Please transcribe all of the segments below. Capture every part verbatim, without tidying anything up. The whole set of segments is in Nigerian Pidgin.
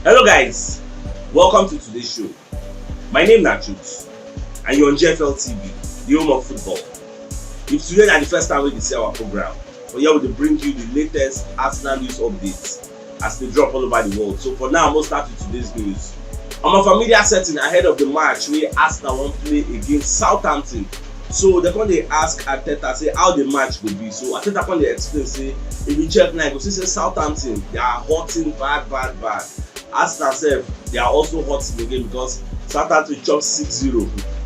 Hello guys, welcome to today's show. My name na Jude and you're on G F L T V, the home of football. If today na the first time wey you see our program, for here we dey bring you the latest Arsenal news updates as they drop all over the world. So for now, we'll start with today's news. Omo, for media setting ahead of the match wey Arsenal wan play against Southampton. So they come dey ask Arteta say how the match go be. So Arteta come dey explain say if you check now, you go see say Southampton, they are hurting bad, bad, bad. Arsenal sef, they are also hurting again because Southampton chop six zero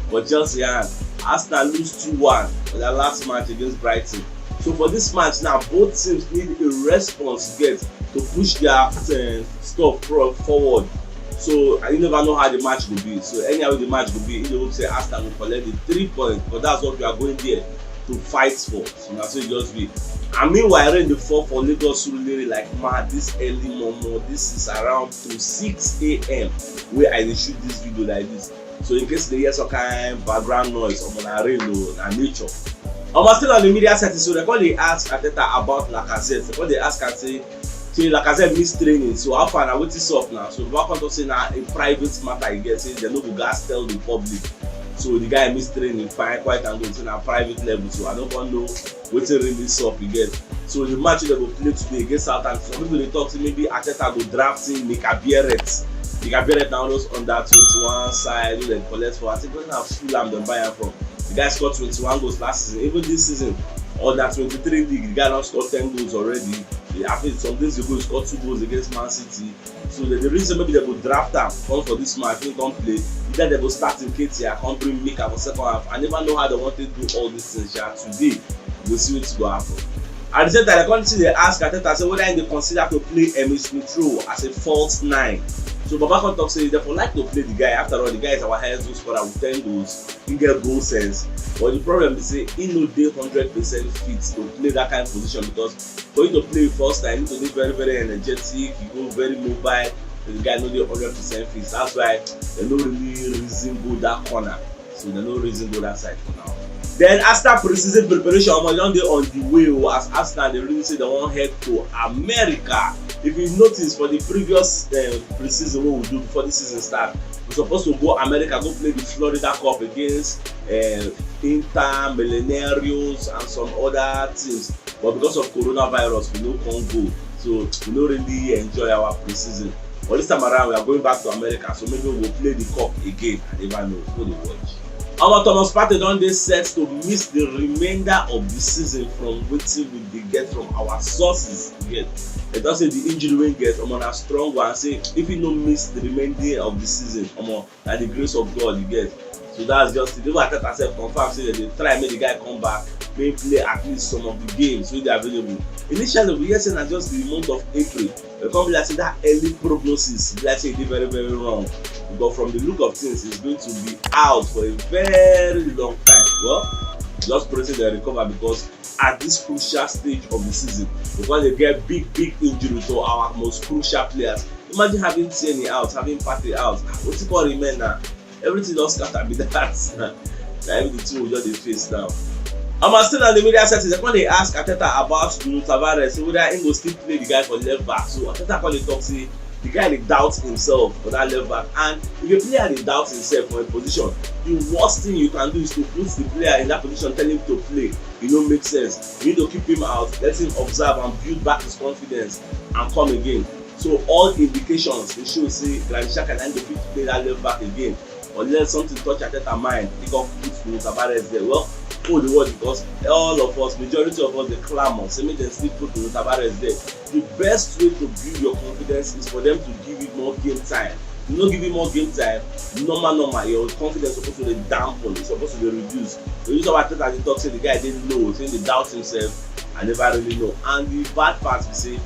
for Chelsea hand. Arsenal lose two one for their last match against Brighton. So for this match now, both teams need a response to get to push their uh, stuff pro- forward. So I never know how the match will be. So anyhow the match will be, you know, say Arsenal will collect the three points, but that's what we are going there to fight for. So that's what it just be. And meanwhile, rain dey fall for Lagos Surulere like mad this early morning. This is around to six a.m. where I dey shoot this video like this. So in case you dey hear some kind background noise, omo, na rain o, na nature. Omo, still on the media setting, so they come dey ask Arteta about Lacazette. They come dey ask am say, say Lacazette miss training. So how far na, wetin sup now? So Baba come talk say na a private matter, e get, say they no go gas tell the public. So the guy miss training, fine, quiet and good. Say na private level, so I no come know wetin really sup, e get. So the match wey dem go play today against Southampton, some people dey talk say maybe Arteta go draft in Mika Biereth. Mika Biereth na all those under twenty-one side wey dem collect for, I think na Fulham dem buy am from. The guy scored twenty-one goals last season. Even this season, under twenty-three league, the guy don score ten goals already. I think some days ago he scored two goals against Man City. So the, the reason maybe they go draft am come for this match, he come play. Either they go start Nketiah, come bring Mika for second half. I never know how they want to do all these things. Yeah, today we'll see what's going to happen. At the same time, the country they ask Arteta say whether they consider to play Emil Smith Rowe as a false nine. So Baba come talk say they for like to play the guy. After all, the guy is our highest goal scorer with ten goals. He get goal sense, but the problem is say he no dey hundred percent fit to play that kind of position because for you to play first time, you need to be very, very energetic, you go very mobile. The guy no dey hundred percent fit. That's why they no really reason go that corner. So they no reason go that side for now. Then after pre-season preparation, omo, don dey on the way o, as Arsenal dey really say they wan head to America. If you notice for the previous uh, pre-season wey we do before the season start, we suppose to go America go play the Florida Cup against uh, Inter, Millonarios and some other teams. But because of coronavirus, we no come go. So we no really enjoy our pre-season. But this time around, we are going back to America. So maybe we'll play the cup again. I never know. Go dey watch. Omo, Thomas Partey don dey set to miss the remainder of the season from wetin we dey get from our sources. Get, they don say the injury wey get, omo, na strong one. Say if he no miss the remainder of the season, omo, na the grace of God you get. So that's just it. Even Arteta sef confirm say they dey try make the guy come back, make him play at least some of the games wey dey available. Initially, we hear say na just the month of April. But come be like say that early prognosis be like say e dey very, very wrong. Because from the look of things, he's going to be out for a very long time. Well, just pray say they recover because at this crucial stage of the season, because they get big, big injury to our most crucial players. Imagine having Tierney out, having Partey out. Wetin come remain now? Everything don scatter be that. Na every the two we just dey face now. Omo, still on the media setting, they come dey ask Arteta about Nuno Tavares, say whether he go still play the guy for left back. So Arteta come dey talk say the guy dey doubt himself for that left back, and if a player dey doubt himself for a position, the worst thing you can do is to put the player in that position, tell him to play. E no make sense. You need to keep him out, let him observe and build back his confidence and come again. So all indications dey show say Granit Xhaka na him go fit play that left back again, unless something touch Arteta mind, he come put Nuno Tavares there. Well, hold the word, because all of us, majority of us, dey clamor say make dem still put Nuno Tavares there. The best way to build your confidence is for them to give you more game time. You no give him more game time, normal, normal, your confidence suppose to dey dampen, e suppose to dey reduce. So you saw Arteta dey talk say the guy dey low, say he dey doubt himself. I never really know. And the bad part be say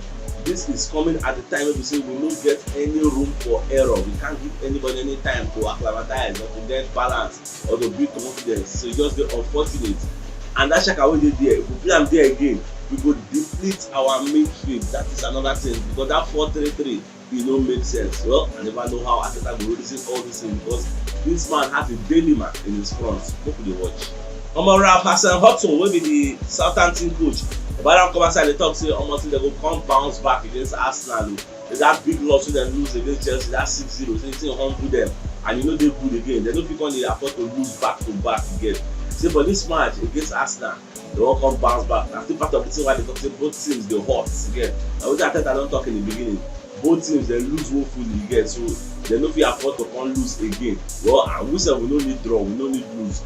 this is coming at the time wey be say we no get any room for error. We can't give anybody any time to acclimatize or to get balance or to build confidence. So e just dey unfortunate. And that Xhaka wey dey there, if we play am there again, we go deplete our midfield. That is another thing, because that four three three, e no make sense. Well, I never know how Arteta go reason all this thing, because this man has a daily man in his front. Make we dey watch. Omo, Ralph Hasenhüttl, wey be the Southampton coach, e But I come outside dey talk say omo, say dem go come bounce back against Arsenal o. Say that big loss wey dem lose against Chelsea, that six zero, say say humble dem, and e no dey good again. Dem no fit come dey afford to lose back to back again. Say for this match against Arsenal, dem wan come bounce back. Na still part of the thing why dem talk say both teams dey hot again. Na wetin Arteta don talk in the beginning. Both teams dem lose woefully again, so dem no fit afford to come lose again. Well, and we sef, we no need draw, we no need lose.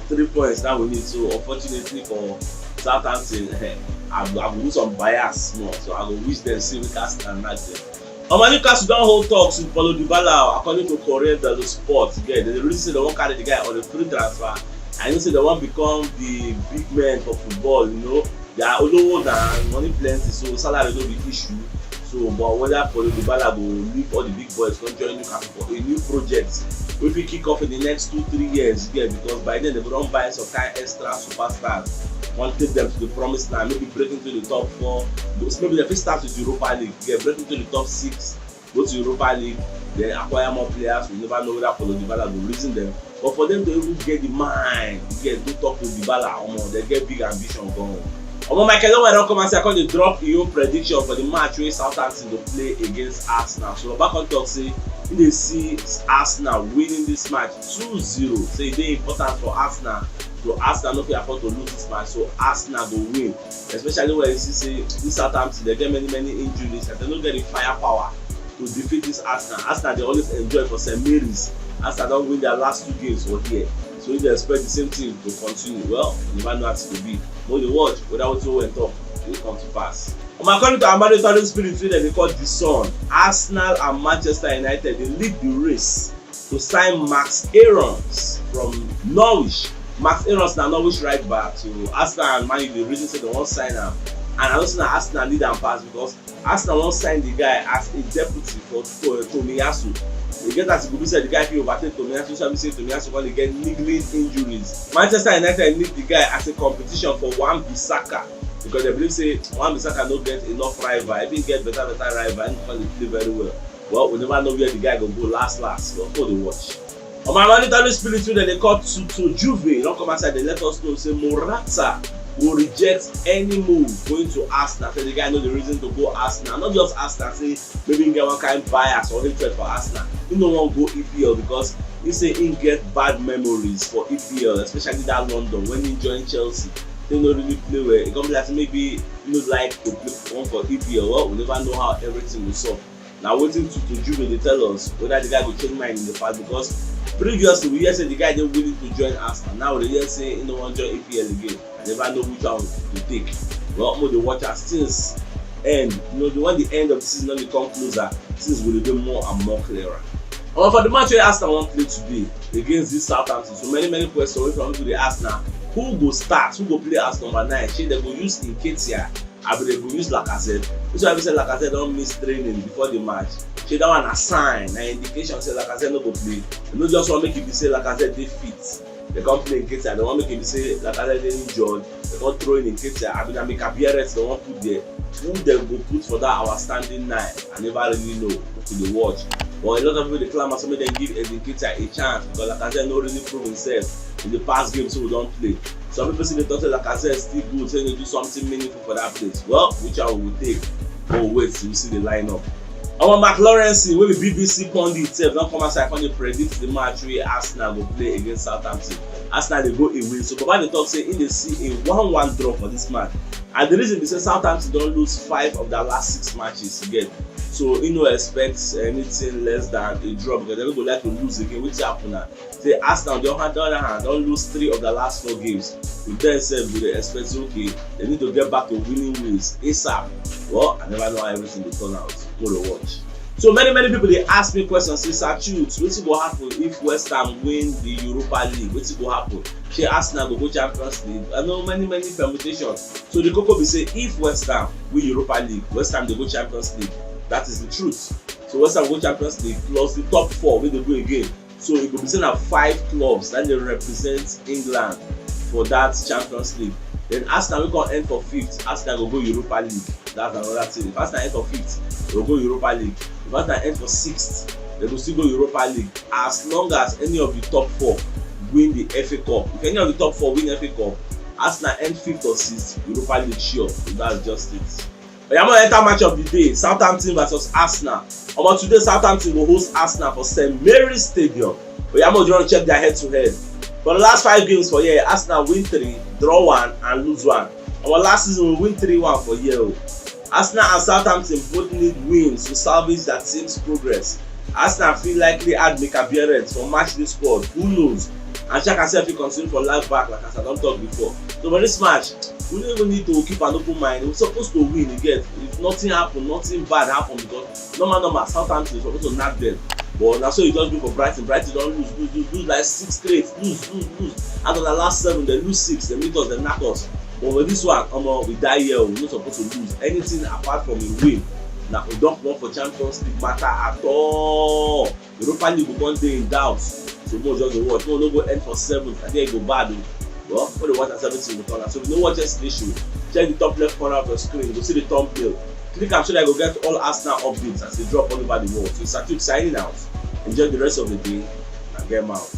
Three points now we need. So unfortunately for Southampton, eh, I go, I go do some bias small, so I go wish dem say make Arsenal knack dem. Omo, Newcastle don hold talks with Paulo Dybala, according to Corriere dello Sport. Yeah, the reason say dem wan carry the guy on a free transfer, I know say dem wan become the big men for football, you know. They are olowo na, money plenty, so salary no be issue. So, but whether Paulo Dybala go leave all the big boys come join Newcastle for a new project wey fit kick off in the next two, three years, yeah, because by then dem go don buy some kind extra superstars, wan take dem to the promised land, maybe break into the top four. Maybe dem fit start with Europa League, yeah, break into the top six, go to Europa League, then acquire more players. We never know whether Paulo Dybala go reason dem. But for them to even get the mind, get go talk to Dybala, omo, dem get big ambition gan. Omo, Michael Owen don come and say, I come dey drop your own prediction for the match wey Southampton go play against Arsenal. So Baba come talk say he dey see Arsenal winning this match two zero. Say e dey important for Arsenal, so Arsenal no fit afford to lose this match. So Arsenal go win, especially when you see say this Southampton, dem get many, many injuries and dem no get the firepower to defeat this Arsenal. Arsenal dey always enjoy for St Mary's. Arsenal don win their last two games for here. So if dem expect the same thing to continue, well, you never know as e go be. Make we dey watch whether wetin Owen talk dey come to pass. Omo, according to Amado Toney Spirit wey dem dey call The Sun, Arsenal and Manchester United dey lead the race to sign Max Aarons from Norwich. Max Aarons na Norwich right back, so Arsenal and Man U dey reason say dem wan sign am, and I know say na Arsenal need am pass because Arsenal wan sign the guy as a deputy for To- Tomiyasu. E get as e go be say the guy fit overtake Tomiyasu, so I be say Tomiyasu come dey get niggling injuries. Manchester United need the guy as a competition for Wan-Bissaka because dem believe say Wan-Bissaka no get enough rival. If he get better better rival, he go come dey play very well. Well, we never know where the guy go go last last, but go dey watch. Omo, Amado Toney Spirit wey dem dey call Tuto Juve don come outside dey let us know say Morata go reject any move going to Arsenal. Say the guy no dey reason to go Arsenal. Not just Arsenal, say maybe he get one kind bias or hatred for Arsenal. He no wan go E P L because he say he get bad memories for E P L, especially that London when he join Chelsea. He no really play well. E come be like say maybe he no like to play one for E P L. Well, we never know how everything go solve. Na wetin Tuto Juve dey tell us, whether the guy go change mind in the past, because previously we hear say the guy dey willing to join Arsenal. Now we dey hear say he no wan join E P L again. I never know which one to take. Well, make we dey watch as things end. You know, the when the end of the season don dey come closer, things go dey dey more and more clearer. Omo, for the match wey Arsenal wan play today against this Southampton, so many many questions wey some people dey ask na who go start, who go play as number nine? Shey dem go use Nketiah, abi dem go use Lacazette? This one be say Lacazette don miss training before the match. Shey that one na sign, na indication say Lacazette no go play? Dem no just wan make e be say Lacazette dey fit, dem come play Nketiah. Dem wan make e be say Lacazette dey injured, dem come throw in Nketiah. Abi na Mika Biereth dem wan put there? Who dem go put for that our standing nine? I never really know. Make we dey watch. But a lot of people dey clamour say make dem give Eddie Nketiah a chance because Lacazette no really prove himself in the past games wey we don play. Some people still dey talk say Lacazette still good, say he dey do something meaningful for that place. Well, which one we go take? Oh, wait, we see the lineup. Omo, Mark Lawrence, wey be B B C pundit sef, don come outside come dey predict the match wey Arsenal go play against Southampton. Arsenal dey go away, so Baba dey talk say he dey see a one one draw for this match. And the reason be say Southampton don lose five of their last six matches again, so he no expect anything less than a draw because dem no go like to lose again. Wetin happen na say Arsenal, on the other, the other hand, don lose three of their last four games. With them sef, we dey expect say, okay, dem need to get back to winning ways ASAP. Well, I never know how everything go turn out. Make we dey watch. So many many people dey ask me questions say, Sir Chooks, wetin go happen if West Ham win the Europa League? Wetin go happen? Shey Arsenal go go Champions League? I know many many permutations. So the koko be say if West Ham win Europa League, West Ham dey go Champions League. That is the truth. So West Ham go Champions League plus the top four wey dey go again. So e go be say na five clubs na dey represent England for that Champions League. Then Arsenal wey come end for fifth, Arsenal go go Europa League. That's another thing. If Arsenal end for fifth, dem go go Europa League. If Arsenal end for sixth, dem go still go Europa League as long as any of the top four win the F A Cup. If any of the top four win F A Cup, Arsenal end fifth or sixth, Europa League sure. So that's just it. But I'm gonna enter match of the day. Southampton versus Arsenal. About today, Southampton will host Arsenal for St. Mary's Stadium. But I'm gonna check their head to head. For the last five games for here, Arsenal win three, draw one, and lose one. Our last season, we win three one for here. Oh. Arsenal and Southampton both need wins to salvage their team's progress. Arsenal fit likely add Mika Bierent for match day squad, who knows? And Xhaka sef fit continue for left back, like as I don talk before. So for this match, we no even need to keep an open mind. We suppose to win again. If nothing happen, nothing bad happen, because normal normal Southampton suppose to knack them. But na so e just be for Brighton. Brighton don lose, lose, lose, lose like six straight, lose, lose, lose. Out of the last seven, they lose six, they meet us, they knack us. But with this one, omo, we die here, we no suppose to lose anything apart from a win. Na we don comot for Champions League matter at all. Europa League go come dey in doubt. So mo just dey watch. Mo no go end for seventh. I think e go bad o. Well, when you watch at seventeen go turn out. So if you no watch yesterday show, check the top left corner of your screen. You go see the thumbnail. Click am so that you go get all Arsenal updates as they drop all over the world. So it's Saqib signing out. Enjoy the rest of the day and get out.